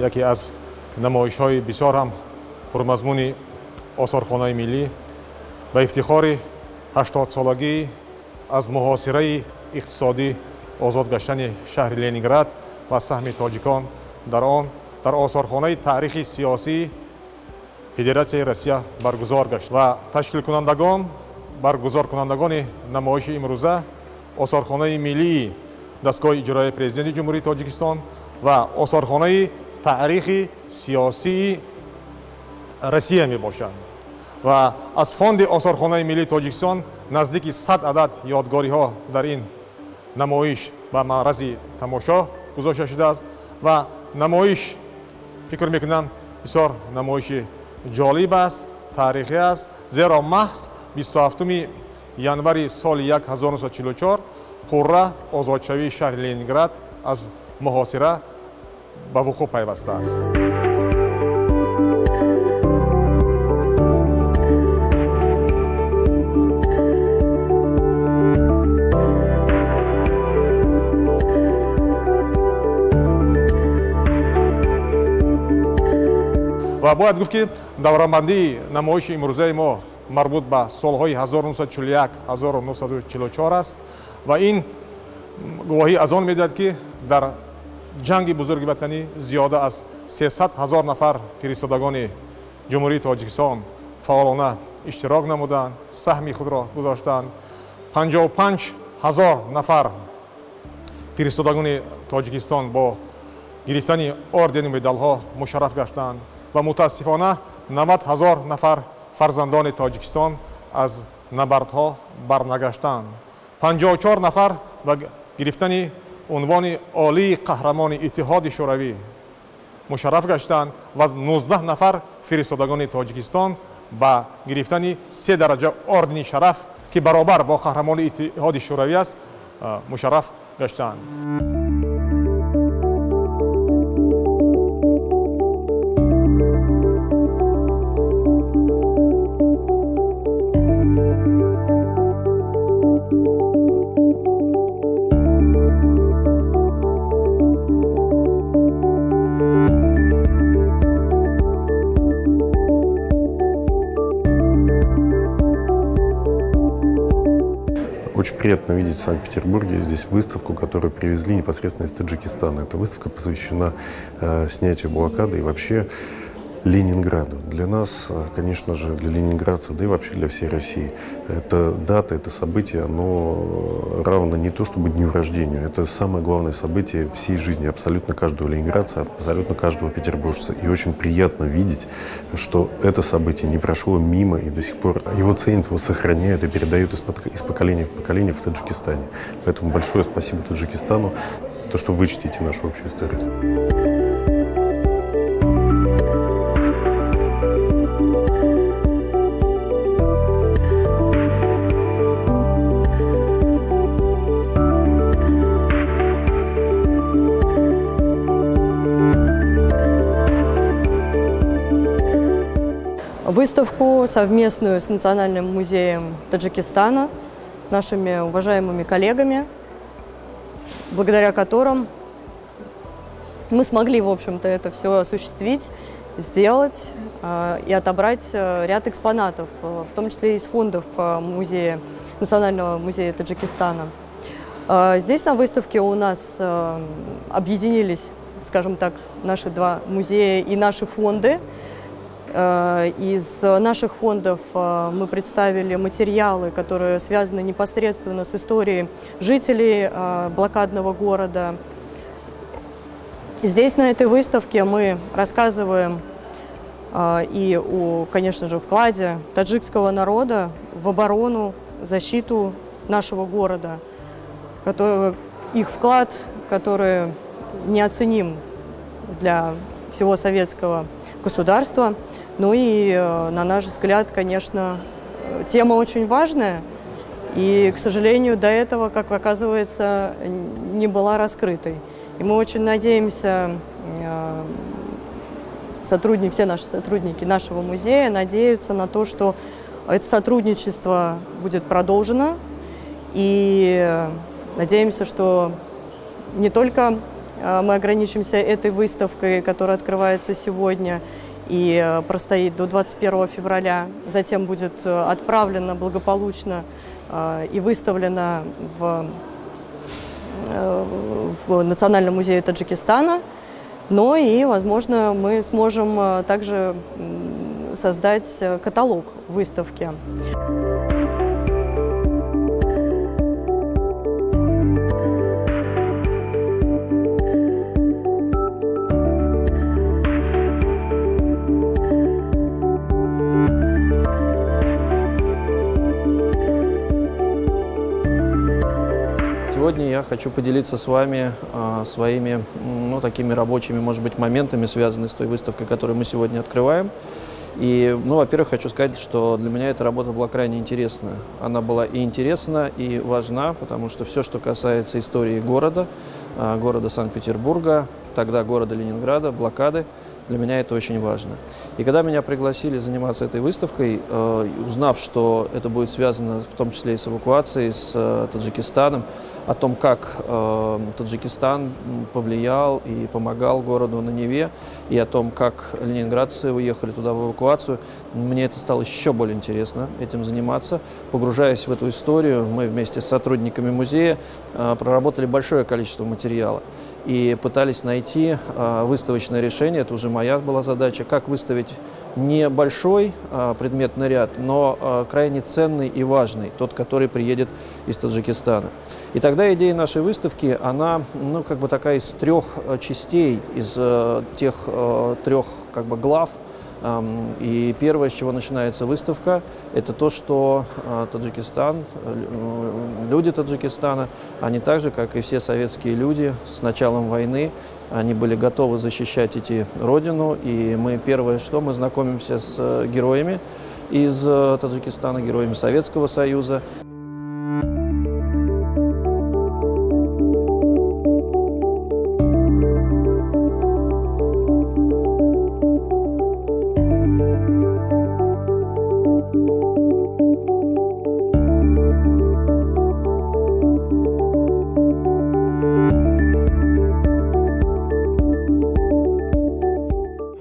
Яке аз намоишҳои бисёр ҳам пурмазмуни осорхонаи миллӣ ба ифтихори 80-солагӣ аз муҳосираи иқтисодӣ озод гаштани шаҳри Ленинград ва саҳми тоҷикон дар он дар осорхонаи таърихи сиёсии Федератсияи Россия баргузор гашт ва ташкилкунандагон, баргузоркунандагони намоиши имрӯза осорхонаи миллии дастгоҳи иҷроияи Президенти Ҷумҳурии Тоҷикистон ва осорхонаи таърихи сиёсии Россия мебошанд ва аз фонди осорхонаи миллии Тоҷикистон наздики 100 адад ёдгориҳо дар ин намоиш ба маърази тамошо гузошта шудааст ва намоиш, фикр мекунам, бисёр намоиши ҷолиб аст, таърихӣ аст, зеро маҳз 27 январи соли 1944 пурра озодшавии шаҳри Ленинград аз муҳосира ба вуқӯъ пайвастааст. Ва бояд гуфт, ки даврабандии намоиши имрӯзаи мо марбут ба солҳои 1941-1944 аст ва ин гувоҳӣ аз он медиҳад, ки дар ҷанги бузурги ватанӣ зиёда аз 300 ҳазор нафар фиристодагони Ҷумҳурии Тоҷикистон фаъолона иштирок намуданд, саҳми худро гузоштанд. 55 ҳазор нафар фиристодагони Тоҷикистон бо гирифтани ордену медалҳо мушарраф гаштанд ва мутаассифона 90 ҳазор нафар фарзандони Тоҷикистон аз набардҳо барнагаштанд. 54 нафар ба гирифтани унвони олии қаҳрамони Иттиҳоди Шӯравӣ мушарраф гаштанд ва 19 нафар фиристодагони Тоҷикистон ба гирифтани се дараҷа ордени шараф, ки баробар бо қаҳрамони Иттиҳоди Шӯравӣ аст, мушарраф гаштанд. Очень приятно видеть в Санкт-Петербурге здесь выставку, которую привезли непосредственно из Таджикистана. Эта выставка посвящена снятию блокады и вообще Ленинграду. Для нас, конечно же, для ленинградцев, да и вообще для всей России, эта дата, это событие, оно равно не то чтобы дню рождения, это самое главное событие всей жизни абсолютно каждого ленинградца, абсолютно каждого петербуржца. И очень приятно видеть, что это событие не прошло мимо и до сих пор его ценят, его сохраняют и передают из поколения в поколение в Таджикистане. Поэтому большое спасибо Таджикистану за то, что вы чтите нашу общую историю. Выставку совместную с Национальным музеем Таджикистана, нашими уважаемыми коллегами, благодаря которым мы смогли, в общем-то, это все осуществить, сделать и отобрать ряд экспонатов, в том числе из фондов музея, Национального музея Таджикистана. Здесь на выставке у нас объединились, скажем так, наши два музея и наши фонды. Из наших фондов мы представили материалы, которые связаны непосредственно с историей жителей блокадного города. Здесь, на этой выставке, мы рассказываем и о, конечно же, вкладе таджикского народа в оборону, защиту нашего города, их вклад, который неоценим для всего советского государства. Ну и, на наш взгляд, конечно, тема очень важная и, к сожалению, до этого, как оказывается, не была раскрытой. И мы очень надеемся, все наши сотрудники нашего музея надеются на то, что это сотрудничество будет продолжено. И надеемся, что не только мы ограничимся этой выставкой, которая открывается сегодня и простоит до 21 февраля. Затем будет отправлена благополучно и выставлена в Национальном музее Таджикистана. Но и, возможно, мы сможем также создать каталог выставки. Сегодня я хочу поделиться с вами своими, ну, такими рабочими, может быть, моментами, связанными с той выставкой, которую мы сегодня открываем. И, ну, во-первых, хочу сказать, что для меня эта работа была крайне интересна. Она была и интересна, и важна, потому что все, что касается истории города, города Санкт-Петербурга, тогда города Ленинграда, блокады, для меня это очень важно. И когда меня пригласили заниматься этой выставкой, узнав, что это будет связано в том числе и с эвакуацией, с Таджикистаном, о том, как Таджикистан повлиял и помогал городу на Неве, и о том, как ленинградцы уехали туда в эвакуацию, мне это стало еще более интересно этим заниматься. Погружаясь в эту историю, мы вместе с сотрудниками музея проработали большое количество материала и пытались найти выставочное решение, это уже моя была задача, как выставить небольшой предметный ряд, но крайне ценный и важный, тот, который приедет из Таджикистана. И тогда идея нашей выставки, она, ну, как бы такая из трех частей, из тех трех, как бы, глав. И первое, с чего начинается выставка, это то, что Таджикистан, люди Таджикистана, они так же, как и все советские люди, с началом войны, они были готовы защищать идти родину. И мы первое, что мы знакомимся с героями из Таджикистана, героями Советского Союза.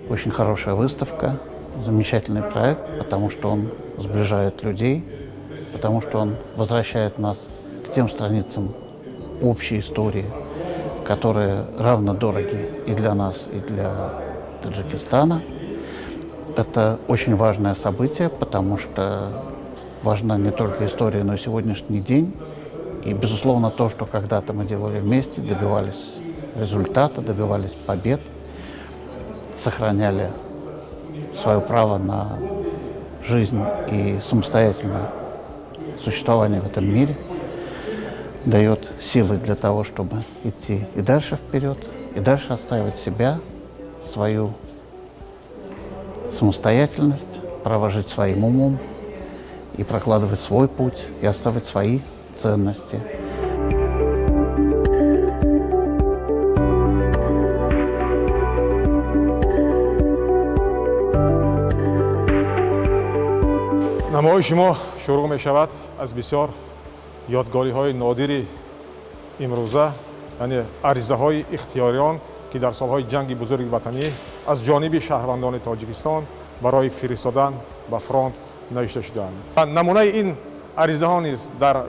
Очень хорошая выставка, замечательный проект, потому что он сближает людей, потому что он возвращает нас к тем страницам общей истории, которые равно дороги и для нас, и для Таджикистана. Это очень важное событие, потому что важна не только история, но и сегодняшний день. И, безусловно, то, что когда-то мы делали вместе, добивались результата, добивались побед, сохраняли свое право на жизнь и самостоятельное существование в этом мире, дает силы для того, чтобы идти и дальше вперед, и дальше отстаивать себя, свою самостоятельность, право жить своим умом и прокладывать свой путь, и отстаивать свои ценности. Намоиши мо шурӯъ мешавад аз бисёр ёдгориҳои нодири имрӯза, яъне аризаҳои ихтиёриён, ки дар солҳои ҷанги бузурги ватанӣ аз ҷониби шаҳрвандони Тоҷикистон барои фиристодан ба фронт навишта шудаанд. Намунаи ин аризаҳо низ дар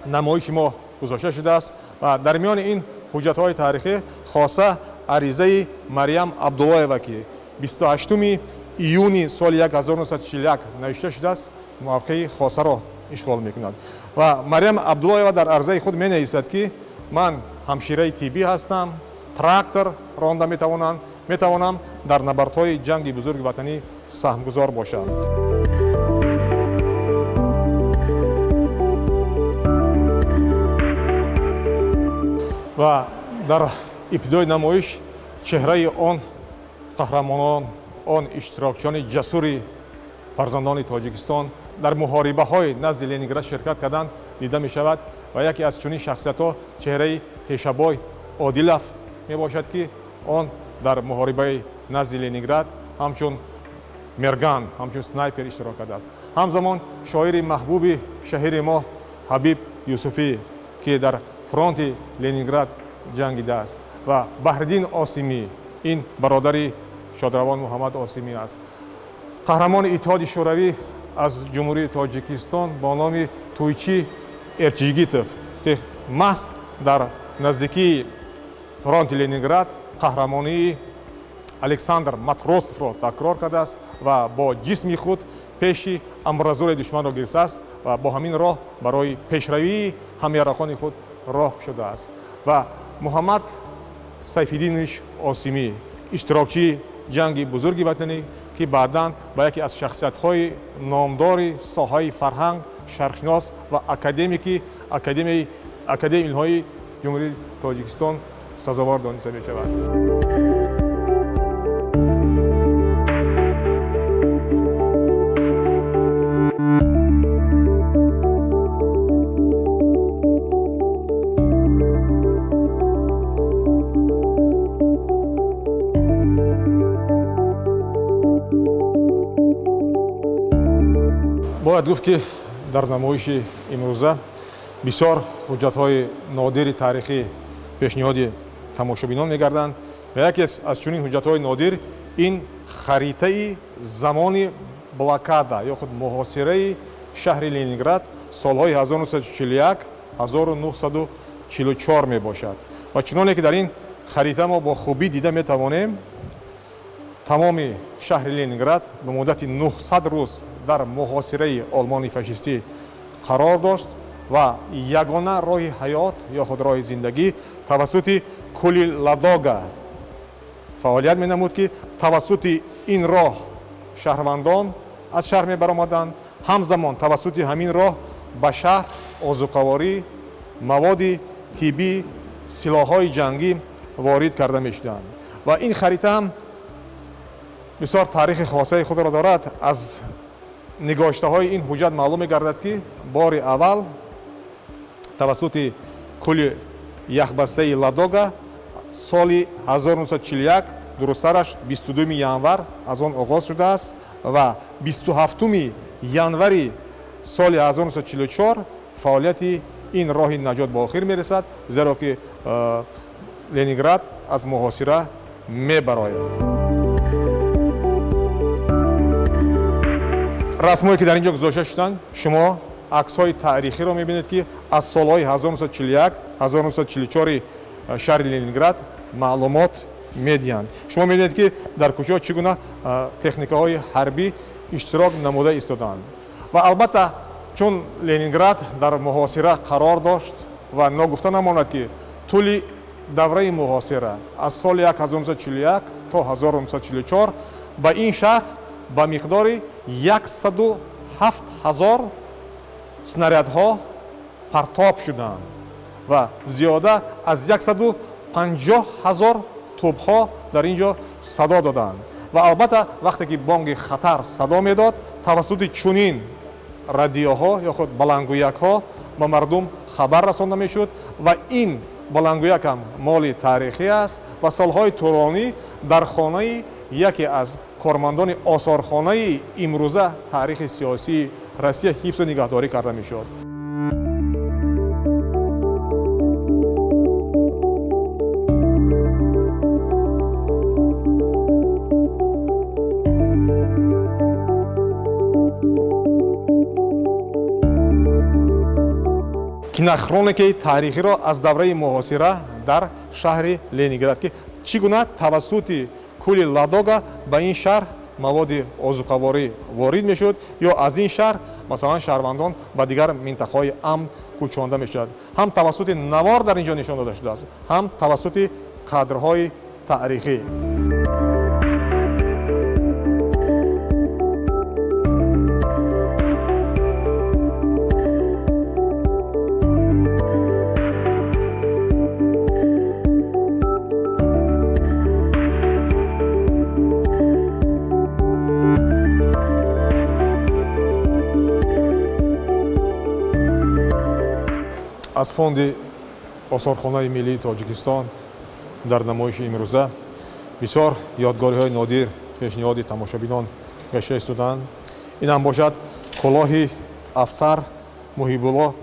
намоиши мо гузошта шудааст ва дар миёни ин ҳуҷҷатҳои таърихӣ хоса аризаи Марьям Абдуллоева, ки 28 июни соли 1941 навишта шудааст, мавқеи хосаро ишғол мекунад. Ва Марьям Абдуллоева дар арзаи худ менависад, ки ман ҳамшираи тиббӣ ҳастам, трактор ронда метавонам дар набардҳои ҷанги бузурги ватанӣ саҳмгузор бошам. Ва дар ибтидои намоиш чеҳраи он қаҳрамонон, он иштирокчиёни ҷасури фарзандони Тоҷикистон дар муҳорибаҳои назди Ленинград ширкат карданд дида мешавад ва яке аз чунин шахсиятҳо чеҳраи Тешабой Одилов мебошад, ки он дар муҳорибаи назди Ленинград ҳамчун мерган, ҳамчун снайпер иштирок кардааст. Ҳамзамон шоири маҳбуби шаҳири мо Ҳабиб Юсуфӣ, ки дар фронти Ленинград ҷангидааст Ва Баҳриддин Осимӣ, ин бародари шодравон Муҳаммад Осимӣ аст. Қаҳрамони Иттиҳоди Шӯравӣ аз Ҷумҳурии Тоҷикистон бо номи Тӯйчӣ Эрчигитов, ки маҳз дар наздикии фронти Ленинград қаҳрамонии Александр Матросовро такрор кардааст ва бо ҷисми худ пеши амбразураи душманро гирифтааст ва бо ҳамин роҳ барои пешравии ҳамярақони худ роҳ шудааст. Ва Муҳаммад Сайфиддинович Осимӣ, иштирокчии ҷанги бузурги ватанӣ, ки баъдан ба яке аз шахсиятҳои номдори соҳаи фарҳанг, шарқшинос ва академики Академияи илмҳои Ҷумҳурии Тоҷикистон сазовор дониста мешавад. Бояд гуфт, ки дар намоиши имрӯза бисёр ҳуҷҷатҳои нодири таърихӣ пешниҳоди тамошобинон мегарданд ва яке аз чунин ҳуҷҷатҳои нодир ин харитаи замони блокада ё худ муҳосираи шаҳри Ленинград солҳои 1941 1944 мебошад. Ва чуноне ки дар ин харита мо бо хубӣ дида метавонем, тамоми шаҳри Ленинград ба муддати 900 рӯз дар муҳосираи олмони фашистӣ қарор дошт ва ягона роҳи ҳаёт ё худ роҳи зиндагӣ тавассути кӯли Ладога фаъолият менамуд, ки тавассути ин роҳ шаҳрвандон аз шаҳр мебаромаданд, ҳамзамон тавассути ҳамин роҳ ба шаҳр озуқаворӣ, маводи тиббӣ, силоҳҳои ҷангӣ ворид карда мешуданд. Ва ин харита ҳам бисёр таърихи хосаи худро дорад. Аз нигоштаҳои ин ҳуҷҷат маълум мегардад, ки бори аввал тавассути кӯли яхбастаи Ладога соли 1941, дурусттараш 22 январ аз он оғоз шудааст ва 27 январи соли 1944 фаъолияти ин роҳи наҷот ба охир мерасад, зеро ки Ленинград аз муҳосира мебарояд. Расмҳое ки дар ин ҷо гузошта шуданд, шумо аксҳои таърихиро мебинед, ки аз солҳои 1941 1944 шаҳри Ленинград маълумот медиҳанд. Шумо мебинед, ки дар кӯчаҳо чӣ гуна техникаҳои ҳарбӣ иштирок намуда истодаанд. Ва албатта, чун Ленинград дар муҳосира қарор дошт ва ногуфта намонад, ки тӯли давраи муҳосира аз соли 1941 то 1944 ба ин шаҳр ба миқдори 107 ҳазор снарядҳо партоб шуданд ва зиёда аз 150 ҳазор тӯбҳо дар ин ҷо садо доданд. Ва албатта, вақте ки бонги хатар садо медод, тавассути чунин радиоҳо ё худ баландгӯякҳо ба мардум хабар расонда мешуд ва ин баландгӯяк ҳам моли таърихӣ аст ва солҳои тӯлонӣ дар хонаи яке аз кормандони осорхонаи имрӯза таърихи сиёсии Россия ҳифзу нигаҳдорӣ карда мешуд. Кинохроникаи таърихиро аз давраи муҳосира дар шаҳри Ленинград, ки чӣ гуна тавассути кӯли Ладога ба ин шаҳр маводи озуқаворӣ ворид мешуд ё аз ин шаҳр масалан шаҳрвандон ба дигар минтақаҳои амн кӯчонда мешуданд. Ҳам тавассути навор дар ин ҷо нишон дода шудааст, ҳам тавассути кадрҳои таърихӣ. Аз фонди осорхонаи миллии Тоҷикистон дар намоиши имрӯза бисёр ёдгориҳои нодир пешниҳоди тамошобинон гашта истодаанд. Ин ҳам бошад кулоҳи афсар Муҳибулло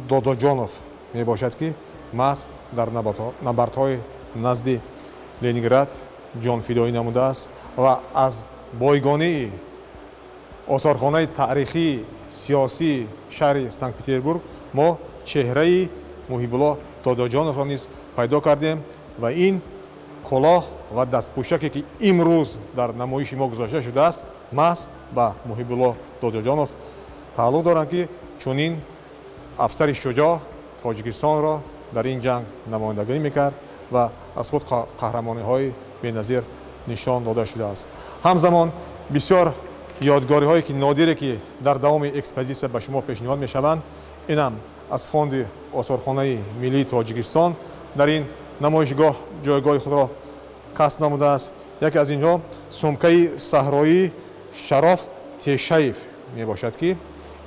Додоҷонов мебошад, ки маҳз дар набардҳои Назди Ленинград ҷонфидоӣ намудааст ва аз бойгонии осорхонаи таърихии сиёсии шаҳри Санкт Петербург мо чеҳраи Муҳибулло Додоҷоновро низ пайдо кардем ва ин кулоҳ ва дастпӯшаке, ки имрӯз дар намоиши мо гузошта шудааст, маҳз ба Муҳибулло Додоҷонов тааллуқ доранд, ки чунин афсари шуҷоъ Тоҷикистонро дар ин ҷанг намояндагӣ мекард ва аз худ қаҳрамониҳои беназир нишон дода шудааст. Ҳамзамон бисёр ёдгориҳое, ки нодире, ки дар давоми экспозитсия ба шумо пешниҳод мешаванд, инам аз фонди осорхонаи миллии Тоҷикистон дар ин намоишгоҳ ҷойгоҳи худро касб намудааст. Яке аз инҳо сумкаи саҳроии Шароф Тешаев мебошад, ки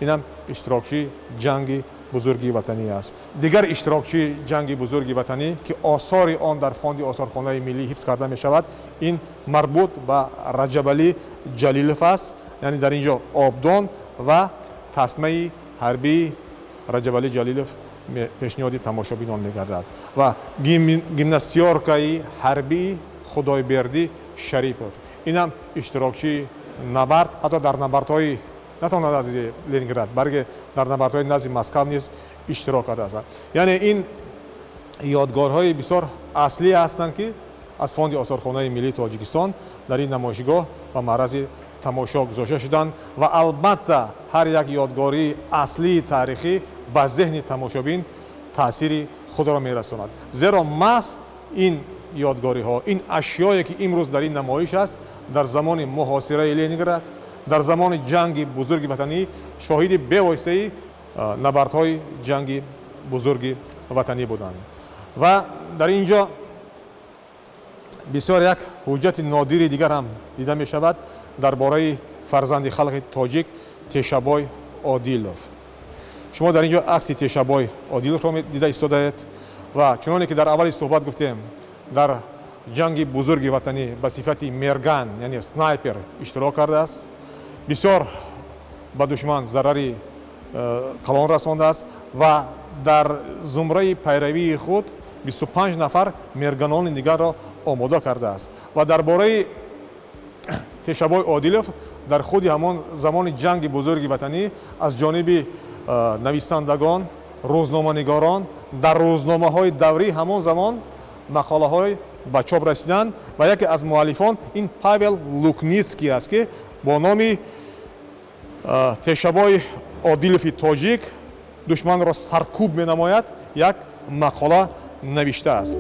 инам иштирокчии ҷанги бузурги ватанӣ аст. Дигар иштирокчии ҷанги бузурги ватанӣ, ки осори он дар фонди осорхонаи миллӣ ҳифз карда мешавад, ин марбут ба Раҷабалӣ Ҷалилов аст. Яъне дар ин ҷо обдон ва тасмаи ҳарбии Раҷабалӣ Ҷалилов пешниҳоди тамошобинон мегардад ва гимнастиёркаи ҳарбии Худойбердӣ Шарипов, инам иштирокчии набард, ҳатто дар набардҳои на танҳо назди Ленинград, балки дар набардҳои назди Москав низ иштирок кардааст. Яъне ин ёдгорҳои бисёр аслӣ ҳастанд, ки аз фонди осорхонаи миллии Тоҷикистон дар ин намоишгоҳ ба маърази тамошо гузошта шуданд ва албатта ҳар як ёдгории аслии таърихӣ ба зеҳни тамошобин таъсири худро мерасонад, зеро маҳз ин ёдгориҳо, ин ашёе, ки имрӯз дар ин намоиш аст, дар замони муҳосираи Ленинград, дар замони ҷанги бузурги ватанӣ шоҳиди бевоситаи набардҳои ҷанги бузурги ватанӣ буданд. Ва дар ин ҷо бисёр як ҳуҷҷати нодири дигар ҳам дида мешавад дар бораи фарзанди халқи тоҷик Тешабой Одилов. Шумо дар ин ҷо акси Тешабой Одиловро дида истодаед ва чуноне ки дар аввали суҳбат гуфтем, дар ҷанги бузурги ватанӣ ба сифати мерган, яъне снайпер, иштирок кардааст, бисёр ба душман зарари калон расондааст ва дар зумраи пайравии худ 25 нафар мерганони дигарро омода кардааст. Ва дар бораи Тешабой Одилов дар худи ҳамон замони ҷанги бузурги ватанӣ аз ҷониби нависандагон, рӯзноманигорон дар рӯзномаҳои даврии ҳамон замон мақолаҳои ба чоп расиданд ва яке аз муаллифон ин Павел Лукницкий аст, ки бо номи Тешабои Одилови тоҷик душманро саркӯб менамояд як мақола навиштааст.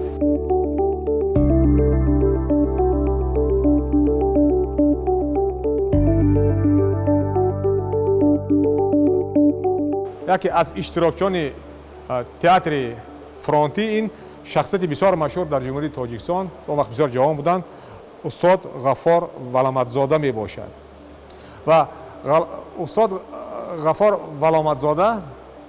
Яке аз иштирокчиёни театри фронтӣ ин шахсияти бисёр машҳур дар Ҷумҳурии Тоҷикистон, он вақт бисёр ҷавон буданд, устод Ғаффор Валаматзода мебошад. Ва устод Ғаффор Валаматзода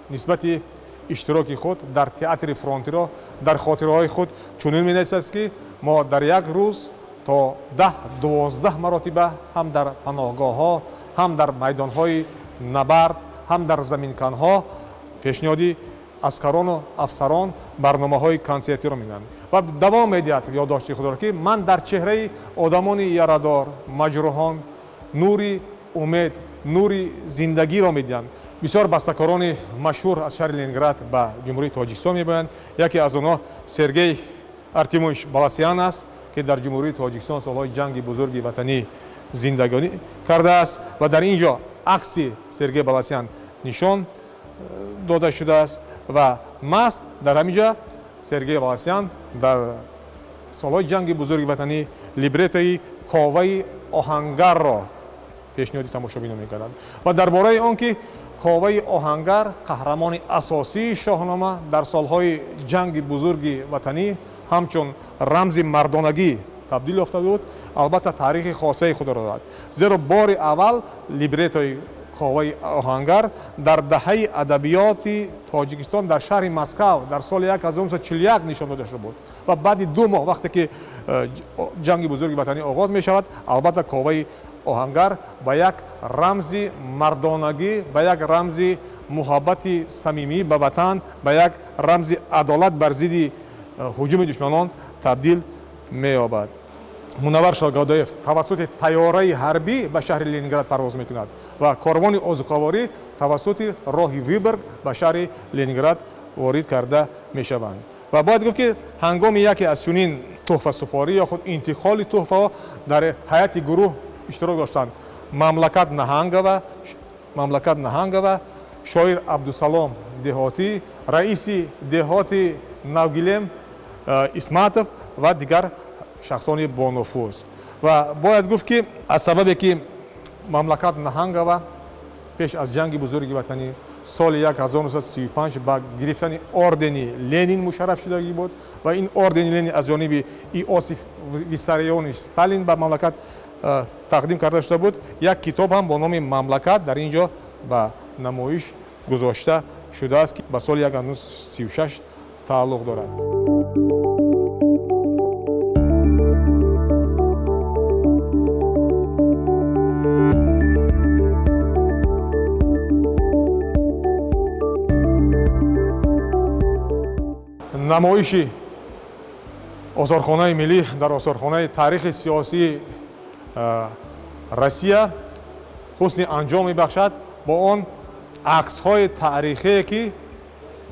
нисбати иштироки худ дар театри фронтиро дар хотираҳои худ чунин менависад, ки мо дар як рӯз то 10-12 маротиба ҳам дар паноҳгоҳҳо, ҳам дар майдонҳои набард, ҳам дар заминканҳо пешниҳоди аскарону афсарон барномаҳои консертиро менамоянд. Ва давом медиҳад ёддошти худро, ки ман дар чеҳраи одамони ярадор, маҷрӯҳон нури умед, нури зиндагиро медиҳам. Бисёр бастакорони машҳур аз шаҳри Ленинград ба Ҷумҳурии Тоҷикистон мебоянд. Яке аз онҳо Сергей Артемович Баласян аст, ки дар Ҷумҳурии Тоҷикистон солҳои ҷанги бузурги ватанӣ зиндагонӣ кардааст ва дар ин ҷо акси Сергей Баласян нишон дода шудааст ва маҳз дар ҳамин ҷо Сергей Баласян дар солҳои ҷанги бузурги ватанӣ либретаи Коваи оҳангарро пешниҳоди тамошобинон мекарданд. Ва дар бораи он ки Коваи оҳангар қаҳрамони асосии Шоҳнома дар солҳои ҷанги бузурги ватанӣ ҳамчун рамзи мардонагӣ табдил ёфта буд, албатта таърихи хосаи худро дорад, зеро бори аввал либретои Коваи оҳангар дар даҳаи адабиёти Тоҷикистон дар шаҳри Москав дар соли 1941 нишон дода шуда буд. Ва баъди 2 моҳ вақте ки ҷанги бузурги ватанӣ оғоз мешавад, албатта Коваи оҳангар ба як рамзи мардонагӣ, ба як рамзи муҳаббати самимӣ ба ватан, ба як рамзи адолат бар зидди ҳуҷуми душманон табдил меёбад. Мунаввар Шоҳгадоев тавассути тайёраи ҳарбӣ ба шаҳри Ленинград парвоз мекунад ва корвони озуқаворӣ тавассути роҳи Виборг ба шаҳри Ленинград ворид карда мешаванд. Ва бояд гуфт, ки ҳангоми яке аз чунин тӯҳфасупорӣ ё худ интиқоли тӯҳфаҳо дар ҳайати гурӯҳ иштирок доштанд Мамлакат Наҳангова, шоир Абдусалом Деҳотӣ, раиси деҳоти Навгилем Исматов ва дигар шахсони бонуфуз. Ва бояд гуфт, ки аз сабабе ки Мамлакат Наҳангова пеш аз ҷанги бузурги ватанӣ соли 1935 ба гирифтани ордени Ленин мушарраф шудагӣ буд ва ин ордени Ленин аз ҷониби Иосиф Виссарионович Сталин ба мамлакат тақдим карда шуда буд, як китоб ҳам бо номи Мамлакат дар ин ҷо ба намоиш гузошта шудааст, ки ба соли 1936 тааллуқ дорад. Намоиши осорхонаи миллӣ дар осорхонаи таърихи сиёсии Россия ҳусни анҷом мебахшад бо он аксҳои таърихие, ки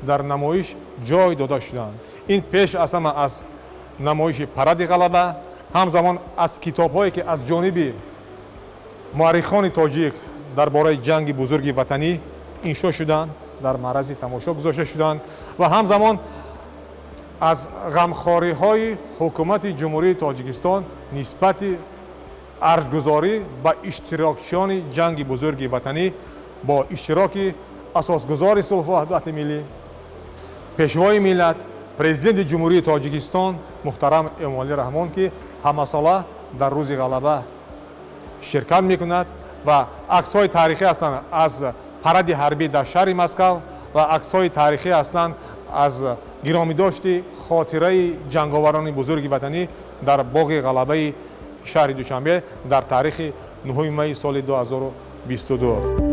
дар намоиш ҷой дода шуданд. Ин пеш аз ҳама аз намоиши паради ғалаба, ҳамзамон аз китобҳое, ки аз ҷониби муаррихони тоҷик дар бораи ҷанги бузурги ватанӣ иншо шуданд, дар маърази тамошо гузошта шуданд ва ҳамзамон аз ғамхориҳои ҳукумати Ҷумҳурии Тоҷикистон нисбати арҷгузорӣ ба иштирокчиёни ҷанги бузурги ватанӣ бо иштироки асосгузори сулҳу ваҳдати миллӣ, пешвои миллат, президенти Ҷумҳурии Тоҷикистон муҳтарам Эмомалӣ Раҳмон, ки ҳамасола дар рӯзи ғалаба ширкат мекунад ва аксҳои таърихӣ ҳастанд аз паради ҳарбӣ дар шаҳри Москав ва аксҳои таърихӣ ҳастанд аз гиромидошти хотираи ҷанговарони бузурги ватанӣ дар боғи ғалабаи шаҳри Душанбе дар таърихи 9 майи соли 2022.